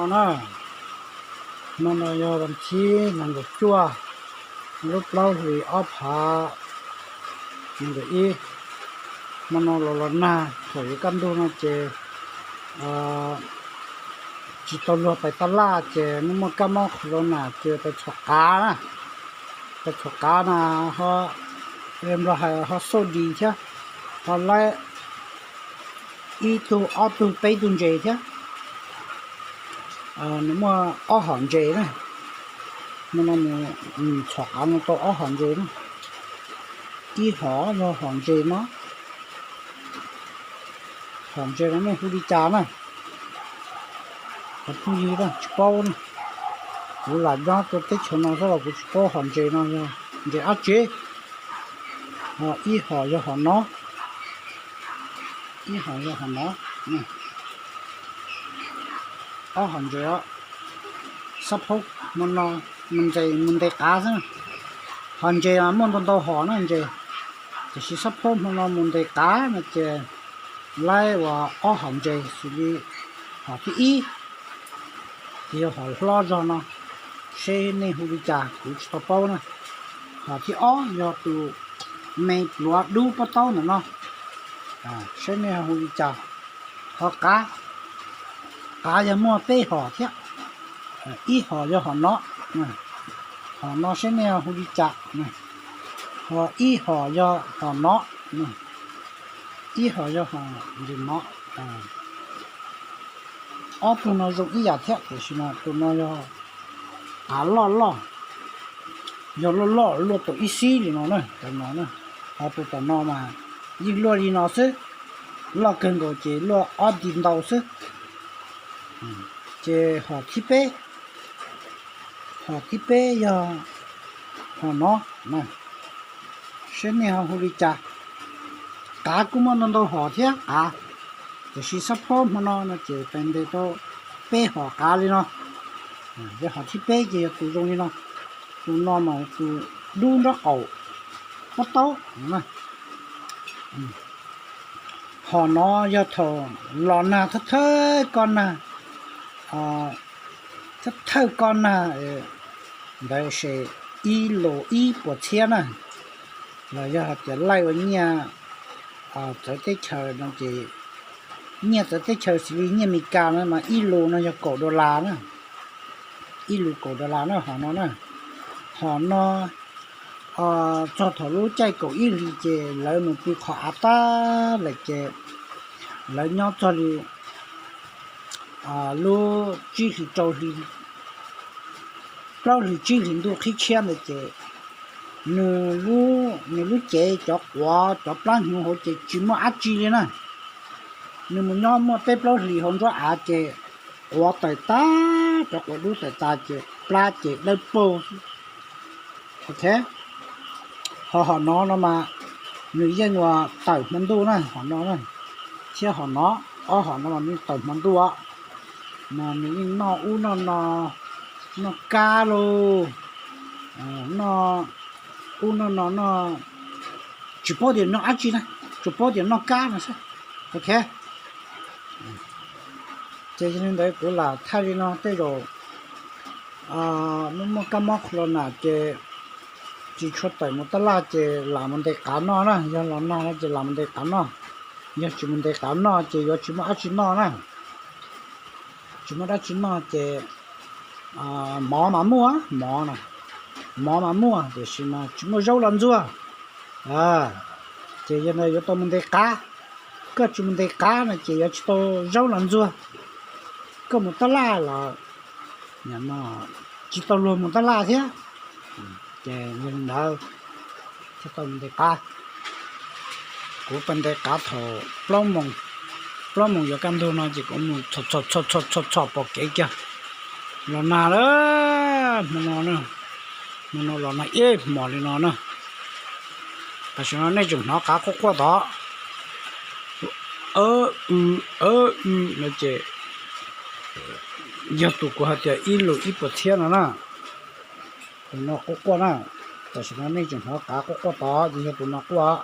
No na, hmo no yog vas thib nees nkaum cuaj, lub plaub hlis ob phav nees nkaum ib. Hmo no los los nag thaum yuav kaj ntug no ces tsis tau luag pais taj laj ces muaj muaj kab mob corona ces pais txhom qav na. Pais txhom qav na, ho, Nplog hais ho xauj dis thiab, ho laib ib tug ob tug peb tug ntses thiab. Nws muaj ob hom ntses na. Hmo no nws txhom qav no tau ob hom ntses na. Ib hom yog hom ntses no, hom ntses no nej hu li cas na? Cov phooj ywg tsis paub na, kuv lam nyob rau teb chaws no xwb los kuv tsis paub hom ntses no yog ntses dab tsi. Ho ib hom yog hom no, ib hom yog hom no, ob hom ntses. Xab phaub hmo no mus ntes qav xwb. Hom ntses muaj ntau ntau hom na ntses, tiam sis xab phaub hmo no mus ntes qav no ces laib uas ob hom ntses xws li hom thib ib ces yog hom hlob zog no, seb nej hu li cas kuv tsis tau paub na. Hom thib ob yog tus me pluav dub pob taub ntawm no, seb nej hu li cas. Ho qav, qav yog muaj peb hom thiab. Ib hom yog hom no, hom no seb nej hu li cas. Ho ib hom yog hom no, ib hom yog hom ntses no. Ob tug no zoo ib yam thiab tiam sis mas tus no yog qav loj loj, yog loj loj luaj tau ib xib li no na, cov no na. Ho tus tom no mas yeej luaj li no xwb, loj kawg nkaus ces luaj ob nti ntau xwb. Ces hom thib peb, hom thib peb yog hom no, seb nej ho hu li cas. Qav kuj muaj ntau ntau hom thiab qav, tiam sis xab phaub hmo no no ces pes ntes tau peb hom qav li no. Yog hom thib peb ces yog tus zoo li no, tus no mas tus dub nraub qaum pob taub. Hom no yog thaum los nag thawj thawj koj nag, thawj thawj koj nag ntawd ces ib lus ib puas txhiab na, los yog hais tias laij ua nyiaj txawv teb chaws no ces, nyiaj txawv teb chaws xws li nyiaj Amelikas no mas ib lus no yog kaum dollar na, ib lus kaum dollar na hom no na. Hom no txog thaum lub caij kaum ib hlis ces lawv mus pw qhov av tag lawm ces lawv nyob txog li lub tsib hlis rau hli, plaub hlis tsib hlis ntuj qhib tshiab ntawd ces nws lub, nws lub cev cov quav cov plab hnyuv hauv ces tsis muaj dab tsi li na. Nws mus nyob muaj peb plaub hlis hauv nruab av ces quav tawm tas, cov quav dub tawm tas ces plab ces dawb paug. Ok, ho hom no no mas nws yeej ua tawm hmo ntuj na, hom no na, thiab hom no, ob hom no mas nws tawm hmo ntuj os. Mas nws yeej noj ub noj no, noj kab lauj, noj ub noj no, noj, tsis paub tias noj dab tsi na, tsuas paub tias noj kab no xwb. Ok, ces yog li ntawd kuv lam thaij li no, tej zaum muaj muaj kab mob corona ces tsis tshua tawm mus tab laj ces lam mus ntes qav noj na, yog los nag no ces lam mus ntes qav noj. Yog tsis mus ntes qav noj ces yuav tsis muaj dab tsi noj na. Tsis muaj dab tsi noj ces mov mas muaj, mov, mov mas muaj tiam sis mas tsis muaj zaub los ntxuag. Ces yog ntawd yuav tau mus ntes qav. Koj tsis mus ntes qav no ces yuav tsis tau zaub los ntxuag. Koj mus tab laj los tsis tau luag mus tab laj thiab. Ces yog li ntawd thiaj tau mus ntes qav. Kuv pais ntes qav thaum plaub moos, plaub moos yuav kaj ntug no ces kuv mus txhom txhom pom kev kiag. Los nag lawm hmo no, hmo no los nag ib hmos li no na. Tam sim no nej tseem hnov qav quaj quaj tod, a, w, a, w no ces yog tus kuv hais tias ib lus ib puas txhiab no na. Tus no quaj quaj na, tam sim no nej tseem hnov qav quaj quaj tod ces yog tus no quaj.